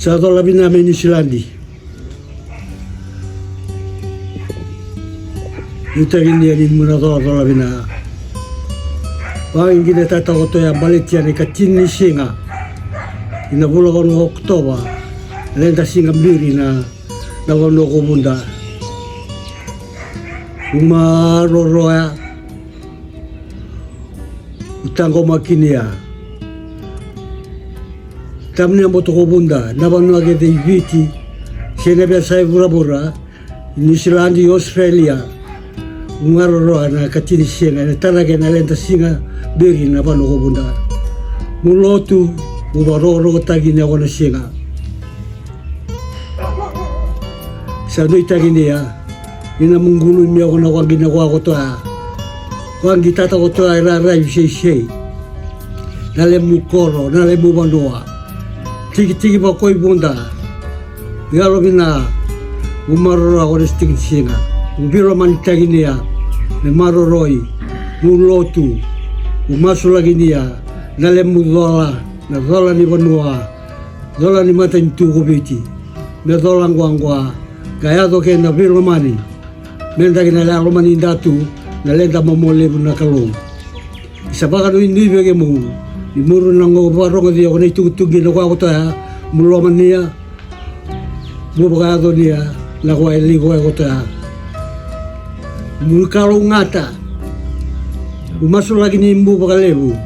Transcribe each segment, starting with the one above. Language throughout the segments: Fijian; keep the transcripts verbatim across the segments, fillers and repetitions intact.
Sa cola vina mai Niusiladi. Nuitaki ni a ni muna colacola vina. Vaqi na tata koto ya baleti ya na ikatini ni siga. Ina vula ko na Okotova. Leda siga biri na, na vanua ko Vuda. Uma roroya. Utaqoma kini ya. Tamani a boto ko Vuda, na vanua kece i Viti, se na veiyasai vuravura, Niusiladi, Australia. Umaroroa na katini siga, na tarake na leda siga beri na vanua ko Vuda. Mu lotu, mu varokorokotaki ni a ko na siga. Sa nuitaki ni a, ni na mugulu i mea ko na waqi na wa kotoa. Waqi tata kotoa e rarai seisei. Na lemu koro, na lemu vanua. Tikitiki vakoi Vuda. Yalo vina, mu maroroa ko na sitiki ni siga. Mu vilo mani taki ni a, me maroroi, mu lotu, mu masulaki ni a, na lemu cola, na cola ni vanua. Cola ni matanitu ko Viti, me cola quaqua, ka yaco ke na veilomani. Me daki na lea lomani datu, na leda momo levu na Kalou. Sa vakanuinui vei kemu, ni muru na qo vakarogoci au na itukutuki na kua kotoya, mu lomania, mu vakayaconia, na kua e liko e kotoya. Mu kalougata, mu masulaki ni mu vakalevu,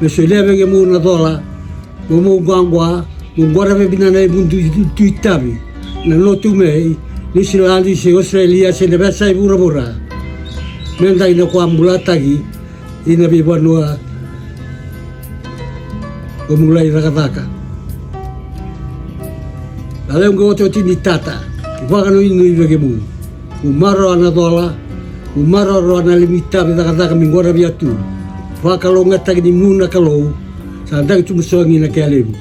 me solia vei kemu na cola, Mo mo guagua, mo guara vevina na ivu dui, dui, dui tavi. Na lotu mai Niusiladi se Australia se na veiyasai vuravura. Me dai na kua bulataki ina veivanua. Ko mu lai cakacaka. Na lewe qo otioti ni tata. Vakanuinui vei kemu. Mu maroroa na cola. Mu maroroa na limi tavi cakacaka mi guara vei atu. Vakalougatataki ni mu na Kalou. Sa daki tu musogi na kea levu.